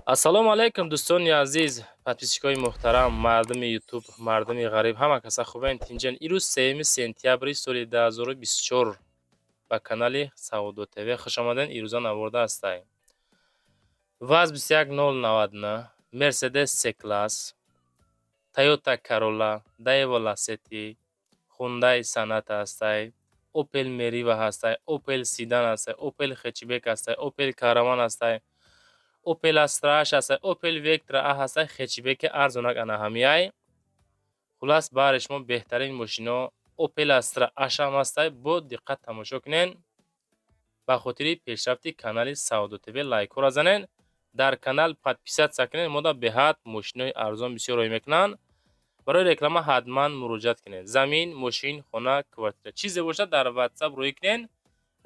Ассалому алайкум, дӯстони азиз, подписчикои муҳтарам, мардуми Ютуб, мардуми ғариб, ҳама каса хубен, тинҷен. Ирӯз 3 сентябри соли 2024 ба канали Савдо ТВ хуш омаден. Ирӯза наворда ҳастай ВАЗ 21099, Мерседес С класс, Тойота Королла, Даева Ласети, Хундай Соната ҳастай, Опел Мерива ҳастай, Опел седан ҳастай, Опел хэтчбек ҳастай, Опел Караван ҳастай, Опел Астра ҳастай, Опел Вектра А ҳастай, хэтчбеки арзонак ана ҳамияй. Хулас, баҳри шумо беҳтарин мошино, Опел Астра Ашам ҳастай. Бо диққат тамошо кунен. Ба хотири пешрафти канали Савдо ТВ лайкҳоро занен, дар канал подписаться кунед. Мода беҳад мошинои арзон бисёр роҳӣ мекунанд. Барои реклама ҳатман муроҷиат кунед. Замин, мошин, хона, квартира, чизе бошад, дар Ватсап роҳӣ кунед,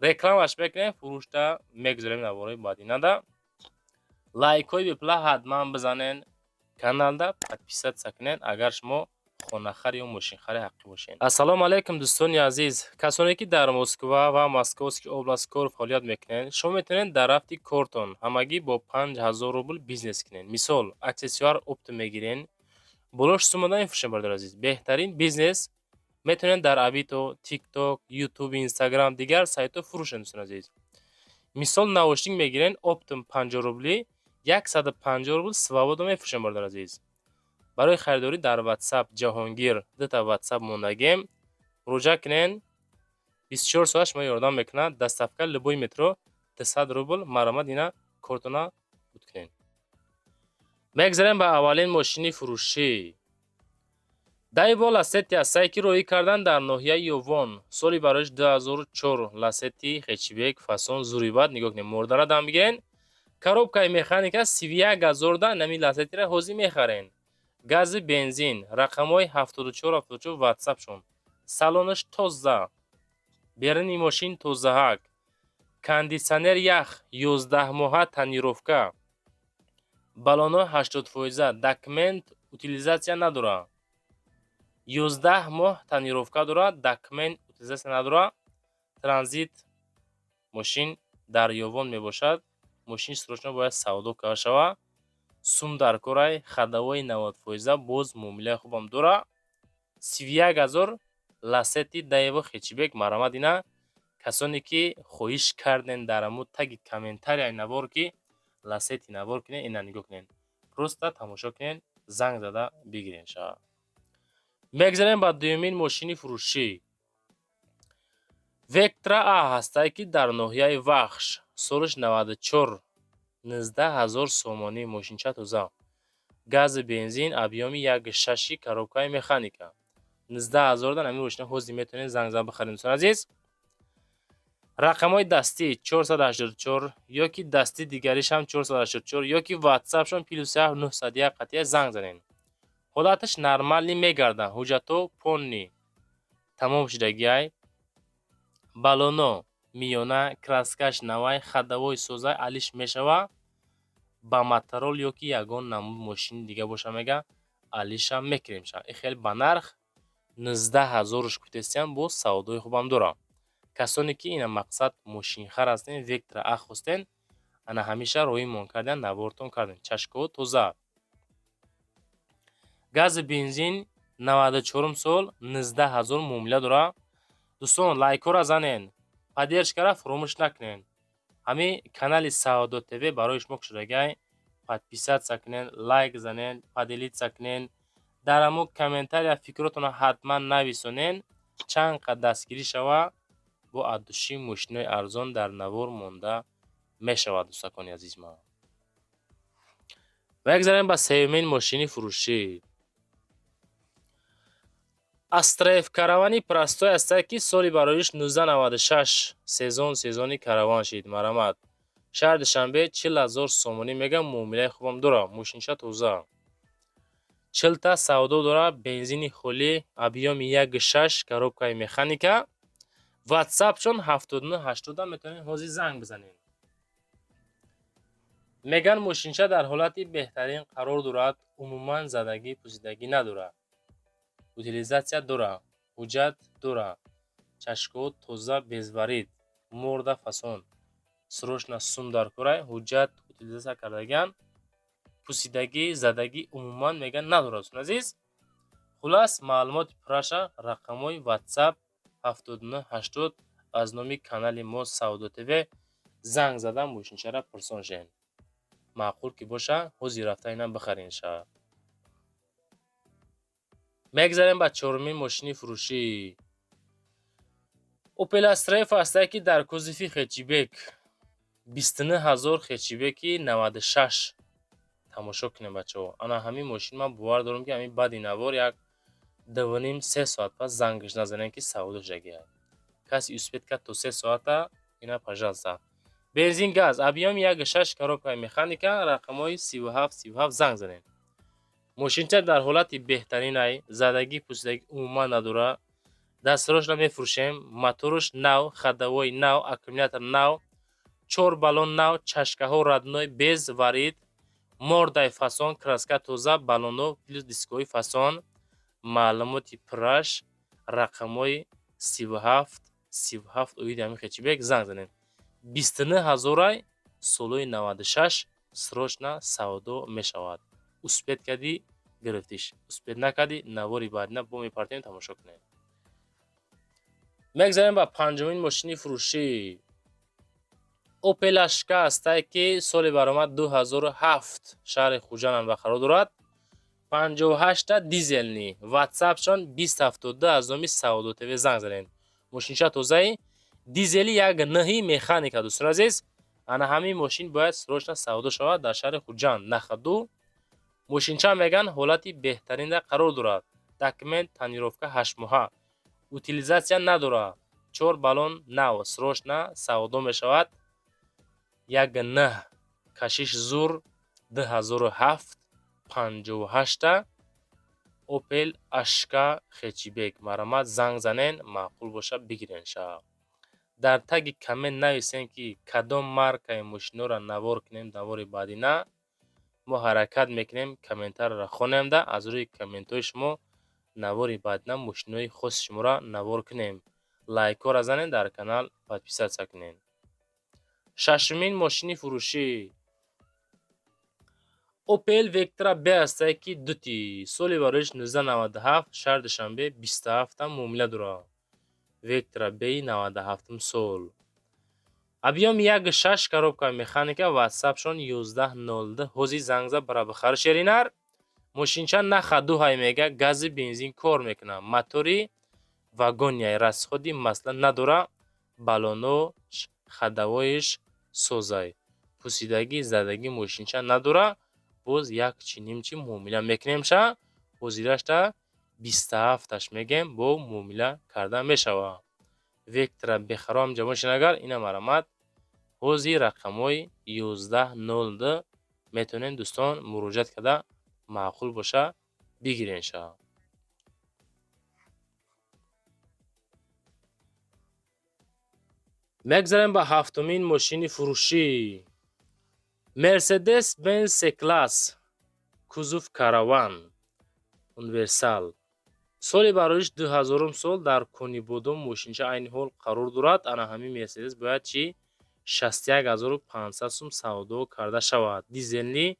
рекламаш мекунем, фурӯшта мегузорем навораи баъдинада. Лайкҳои бепула ҳатман бизанен, каналда подписаться кунед, агар шумо хонахар ё мошинхари ҳақиқӣ бошед. Ассалому алайкум, дӯстони азиз, касоне ки дар Москва ва Московский область кору фаъолият мекунед. Шумо метавонед дар рафти кортон ҳамагӣ бо 5000 рубл бизнес кунед. Мисол, аксессуар оптом мегирен, болош суммада мефурӯшем. Бародари азиз, беҳтарин бизнес. Метавонед дар Авито, Тикток, Ютуб, Инстаграм, дигар сайтҳо фурӯшед, дӯстони азиз. Мисол, наушник мегирен оптом 50 рублӣ, 150 рубл свободно мефурӯшем. Бародари азиз, барои харидорӣ дар Ватсап Ҷаҳонгир дута Ватсап мондагем, муроҷиат кунен. 24 соат шумо ёрдам мекунад. Доставка любой метро 200 рубл. Марҳамат, ина кортона буд кунед. Мегзарем ба аввалин мошини фурӯшӣ. Даево Ласети ҳастае, ки роҳӣ кардан дар ноҳияи Ёвон, соли бароиш 2004, Ласети хэтчбек, фасон зурибад. Нигоҳ кунед, мордара дам бигирен. Коробкаи механика. 31 000 да нами Ласетира ҳозир мехарен. Гази, бензин, рақамҳои 74 74 ватсапшон. Салонаш тоза, беруни мошин тозаҳак, кондитсионер ях, 11 моҳа тонировка, баллонҳо 80%, документ, утилизация надорад. 11 моҳ тонировка дорад, документ, утилизация надорад. Транзит мошин дар Ёвон мебошад. Мошин срочно бояд савдо карда шавад, сум дар корай, ходовой 90%, боз муомилаи хубам дорад. 31 000 Ласети Даево хэтчбек. Марҳамат, ина касоне ки хоҳиш карден дар ҳамун таги комментарияи навор, ки Ласети навор кунед, ина нигоҳ кунед, просто тамошо кунед, занг зада бигирен шава. Мегзарем ба дуюмин мошини фурӯшӣ. Вектра А ҳастае, ки дар ноҳияи Вахш, солаш 94, 19 000 сомонӣ. Мошинча тоза, гази, бензин, объёми як шаши, коробкаи механика. 19 000 дан ҳамин мошина ҳозир метавонед занг зада бихаред, дӯстони азиз. Рақамҳои дастӣ 484 ё ки дастӣ дигаришам 484 ё ки ватсапшон +7 901 қатъия занг занед. Ҳолаташ нормальный мегардад, ҳуҷҷатҳо полный тамом шудагиай, баллоно миёна, краскаш навай, ходовой созай, алиш мешава. Ба моторол ё ки ягон намуд мошини дига боша, мега, алишам мекунем ша. И хел ба нарх 19 000-ш гуфтестиям, боз савдои хубам дорам. Касоне ки ина мақсад мошинхар ҳастен, Вектра А хостен, ана ҳамеша роҳимон кардан, навортон кардем. Чашкаҳо тоза, гази, бензин, 94-ум сол, 19 000 муомила дорад. Дӯстон, лайкҳоро занен, поддержкара фуромӯш накунед. Ҳамин канали Савдо ТВ барои шумо кушодагиай. Подписаться кунед, лайк занед, поделиться кунед, дар ҳамун комментария фикротонро ҳатман нависонед. Чанд қад дастгирӣ шава, бо аддуши мошинои арзон дар навор монда мешавад, дӯстакони азизи ман. Мегзарем ба сеюмин мошини фурӯшӣ. Астра Ф каравани простой ҳастад, ки соли бароиш 1996, сезон сезони караван шид. Марҳамат, шаҳри Душанбе, 40 000 сомонӣ мегам, муомилаи хубам дорад. Мошинча тоза, чилта савдо дорад, бензини холӣ, объёми як шаш, коробкаи механика. Ватсапшон 79 80, метавонед ҳозир занг бизанед. Меган, мошинча дар ҳолати беҳтарин қарор дорад, умуман задагӣ пӯсидагӣ надорад, утилизация дорад, ҳуҷҷат дорад, чашкаҳо тоза, безварид, морда фасон. Срочно сум дар корай, ҳуҷҷат, утилизация кардагиан. Пусидагӣ, задагӣ умуман меган надорад, дӯстони азиз. Хулас, маълумоти пурраша рақамҳои WhatsApp 7980 аз номи канали мо Савдо ТВ занг зада, мошинчара пурсон шен. Маъқул ки боша, ҳозир рафта инам бихарен ша. Мегзарем ба чорумин мошини фурӯшӣ. Opel Astra F ҳастае, ки дар кузови хэтчбек, 29 000, хэтчбеки 96. Тамошо кунем, бачаҳо. Ана ҳамин мошин, ман бовар дорам, ки ҳамин баъди навор як 2,5-3 соат пас зангаш назанем, ки савдо шагиад. Каси успеть кард то 3 соата, ина, пожалуйста. Бензин, газ, объёми 1,6, коробкаи механика, рақамҳои 37 37 занг занед. Мошинча дар ҳолати беҳтаринай, задагӣ, пусидагӣ умуман надорад. Дастрошро мефурӯшем. Моторш нав, ходовой нав, аккумулятор нав, чор баллон нав, чашкаҳо родной, без варид, мордаи фасон, краска тоза, баллоно плюс дискҳои фасон. Маълумоти пурраш рақамҳои 37 37 оиди ҳамин хэтчбек занг занед. 29 ҳазорай, солҳои 96, срочно савдо мешавад. Успеть кардӣ, гирифтиш, успеть накардӣ, навори баъдина бо мепартем, тамошо кунед. Мегзарем ба панҷумин мошини фурӯшӣ. Opel Ashka ҳастае, ки соли баромад 2007, шаҳри Хуҷанд ба қарор дорад, 58-та, дизельный. Ватсапшон 2072, аз номи Савдо ТВ занг занед. Мошинча тозаи, дизели, як нӯҳи, механика. Дӯстони азиз, ана ҳамин мошин бояд срочно савдо шавад дар шаҳри Хуҷанд. На ходу мошинча, меган, ҳолати беҳтаринда қарор дорад. Документ, тонировка ҳаштмоҳа, утилизация надорад, чор баллон нав, срочно савдо мешавад. Як нӯҳ, кашиш зур, 2007, 58-та, Opel Ashka хэтчбек. Марҳамат, занг занен, маъқул боша, бигирен ша. Дар таги коммент нависем, ки кадом маркаи мошинҳоро навор кунем навори баъдина. Мо ҳаракат мекунем, комментарияро хонемда, аз рӯи комментҳои шумо навори баъдина мошинҳои хоси шуморо навор кунем. Лайкҳоро занед, дар канал подписаться кунед. Шашумин мошини фурӯшӣ Opel Vectra B ҳастае, ки дути, соли бароиш 1997, шаҳри Душанбе, 27-та муомила дорад. Vectra B 97 сол, объёми 1,6, коробка механика, ватсапшон 1102. Ҳозир занг зад, бара бихар. Шеринар мошинча на ходу ҳай, мега, гази, бензин кор мекунад, мотори вагоняй, расходи масла надора, баллонош, ходовоиш созай, пусидагӣ, задагӣ мошинча надора. Боз як чи нимчи муомила мекунем ша. Ҳозирашта 27-аш мегем, бо муомила карда мешавад. Вектра бехаром ҷа агар ина, марҳамат, ҳозир рақамҳои 1102 метавонед, дӯстон, муроҷиат карда, маъқул боша, бигирен ша. Мегзарем ба ҳафтумин мошини фурӯшӣ. Мерседес Бенз С класс, кузов караван, универсал, соли бароиш 2000 сол, дар Конибодом мошинча айни ҳол қарор дорад. Ана ҳамин Мерседес бояд чи 61 500 сум савдо карда шавад. Дизельный,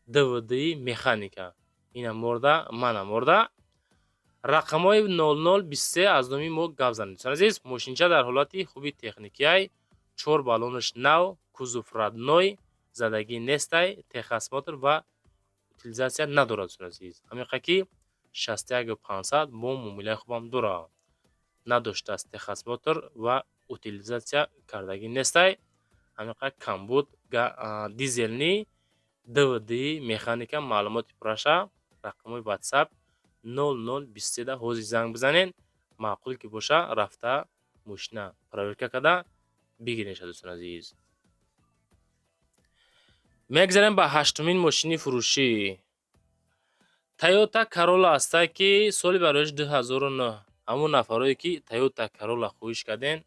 ДВДи, механика. Ина морда, мана морда, рақамҳои 0023 аз номи мо гап занед. Дӯстони азиз, мошинча дар ҳолати хуби техникиай, чор баллонаш нав, кузов родной, задагӣ нестай, техосмотр ва утилизация надорад. Дӯстони азиз, ҳамиқа ки 61 500 бо муомилаи хубам дорад. Надоштааст, техосмотр ва утилизация кардагӣ нестай, ҳамиқа камбуд. Дизельный, ДВД, механика. Маълумоти пурраша рақамҳои WhatsApp 0023 ҳозир занг бизанед, маъқул ки боша, рафта мошина проверка карда бигиред. Дӯстони азиз, мегзарем ба ҳаштумин мошини фурӯшӣ. Тойота Королла ҳастае, ки соли бароиш 2009. Ҳамон нафарое ки Тойота Королла хоҳиш кардем,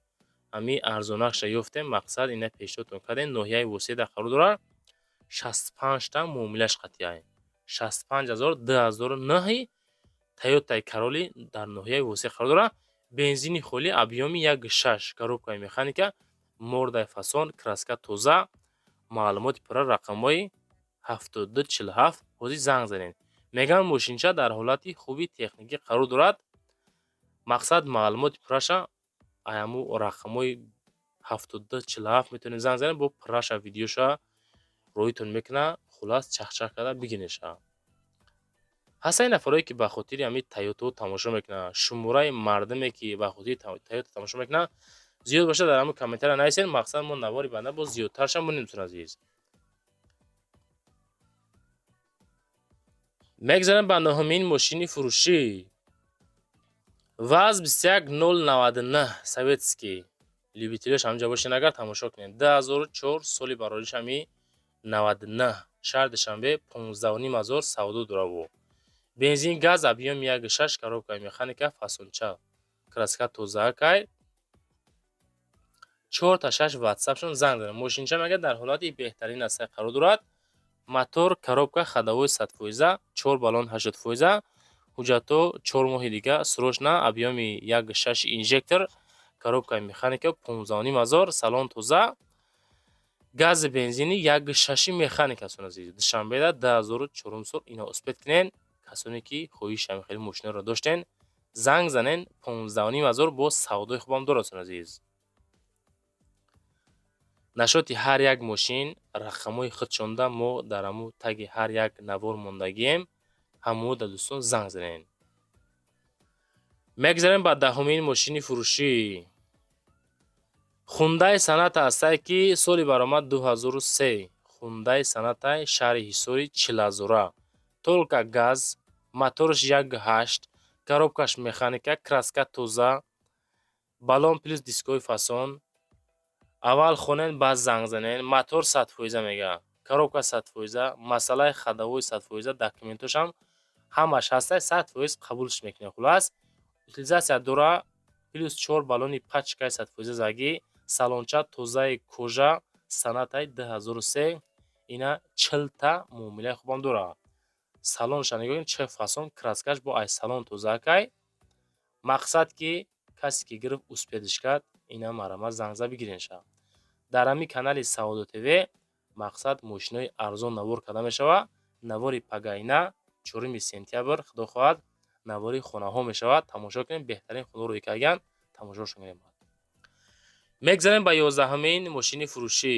ҳамин арзонакша ёфтем, мақсад ина пешниҳодтон кардем. Ноҳияи Восеъда қарор дорад, 65-та муомилаш қатъиай, 65 000, 2009 Тойотаи Королли дар ноҳияи Восеъ қарор дорад. Бензини холӣ, объёми 1,6, коробкаи механика, мордаи фасон, краска тоза. Маълумоти пурра рақамҳои 72 47 ҳозир занг занед. Мегӯям, мошинча дар ҳолати хуби техникӣ қарор дорад. Мақсад, маълумоти пурраша аяму рақамҳои 72 47 метавонед занг занед, бо пурраша видеоша роитон мекунад. Хулас, чахчах карда бигинеша. Ҳастанд нафарое, ки ба хотири ҳамин Тойотао тамошо мекунанд. Шумораи мардуме, ки ба хотири Тойота тамошо мекунанд, зиёд бошад, дар ҳамин комментария нависед. Мақсад, мо навори баъда боз зиёдтарша монем, дӯстони азиз. Мегзарем ба нуҳумин мошини фурӯшӣ. ВАЗ 21099 советский. Любителёш ҳамҷа бошед, агар тамошо кунед. 2004 соли барориш, ҳами 99, шаҳри Душанбе, 15,5 ҳазор савдо дораву. Бензин, газ, объём 1,6, коробкаи механика, фасонча, краска тозаакай. Чорта шаш ватсапшон занг занед. Мошинча, мега, дар ҳолати беҳтарин аста қарор дорад. Мотор, коробка, ходовой 100%, чор баллон 80%, ҳуҷҷатҳо 4 моҳи дига срочно, объёми 1,6 инжектор, коробкаи механика, 15,5 ҳазор, салон тоза, гази, бензини 1,6 механика. Дӯстони азиз, Душанбеда, 2004 сол. Ино успеть кунен. Касоне ки хоҳиши ҳамин хели мошинаро доштен, занг занен. 15,5 ҳазор, боз савдои хубам дорад, дӯстони азиз. Нашоти ҳар як мошин рақамҳои худшонда мо дар ҳамун таги ҳар як навор мондагием, ҳамуно да, дӯстон, занг занен. Мегзарем ба даҳумин мошини фурӯшӣ. Хундай Соната ҳастае, ки соли баромад 2003. Хундай Сонатай, шаҳри Ҳисори, чилҳазора, только газ, мотораш 1,8, коробкаш механика, краска тоза, баллон плюс дискҳои фасон. Аввал хонен, баъд занг занен. Мотор 100% мега, коробка 100%, масъалаи ходовой 100%, документошам ҳамаш ҳастай, 100% қабулш мекунем. Хулас, утилизация дора, плюс чор баллони пачкаи 100% загӣ, салонча тозаи кожа. Сонатай 2003, ина 40-та муомилаи хубам дорад. Салонша нигоҳ кунед, чӣ фасон, краскаш бо ай салон тозаакай. Мақсад, ки касе ки гирифт, успеть кард, ина марҳамат, занг зад, бигиренша. Дар ҳамин канали Савдо ТВ, мақсад, мошинои арзон навор карда мешавад. Навори пагайна, 4 сентябр, худо хоҳад, навори хонаҳо мешавад. Тамошо кунем, беҳтарин хонаро рӯй кардан, тамошошон кунем. Мегзарем ба 11-умин мошини фурӯшӣ.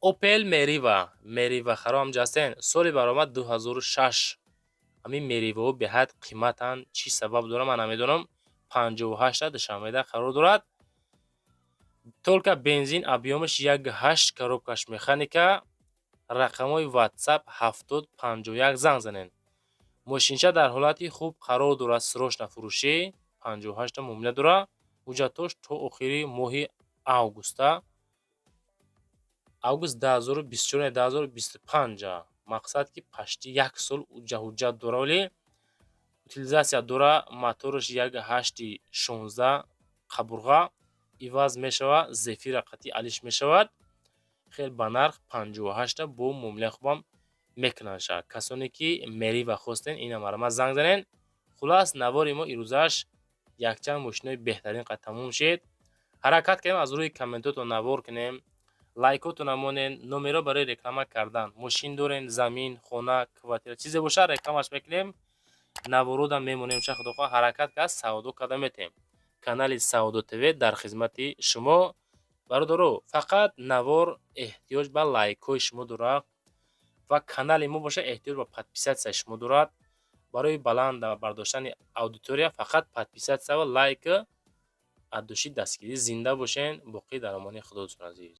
Опел Мерива. Мерива харо ҳамҷа ҳастен. Соли баромад 2006. Ҳамин Мериваҳо беҳад қиматанд, чӣ сабаб дорад, ман намедонам. 58-та Душанбеда қарор дорад. Только бензин, объёмаш 1,8, коробкаш механика. Рақамҳои WhatsApp 70 51, занг занед. Мошинча дар ҳолати хуб қарор дорад, срочно фурӯшӣ, 58-та муомила дорад. Ҳуҷҷатҳош то охири моҳи августа, август 2024, 2025. Мақсад, ки почти як сол ҳуҷҷат дора, вале утилизация дора. Мотораш 1,8-и 16 қабурға, иваз мешавад, Зефира қатъи алиш мешавад. Хел ба нарх, 58-та, бо муомилаи хубам мекунандша. Касоне ки Мерива хостен, ина марҳамат, занг занед. Хулас, навори мо ирӯзааш якчанд мошинои беҳтарин қад тамом шид. Ҳаракат кардем, аз рӯи комментотон навор кунем. Лайкотона монен. Номеро барои реклама кардан, мошин дорен, замин, хона, квартира, чизе бошад, рекламаш мекунем, навородам мемонем. Ша, худохоҳ, ҳаракат кард, савдо карда метем. Канали Савдо ТВ дар хизмати шумо, бародаро. Фақат навор эҳтиёҷ ба лайкҳои шумо дорад ва канали мо боша эҳтиёҷ ба подписатсияи шумо дорад. Барои баланд бардоштани аудитория фақат подписаться ва лайк аз души дастгирӣ. Зинда бошен, боқӣ дар амони Худо, дӯстони азиз.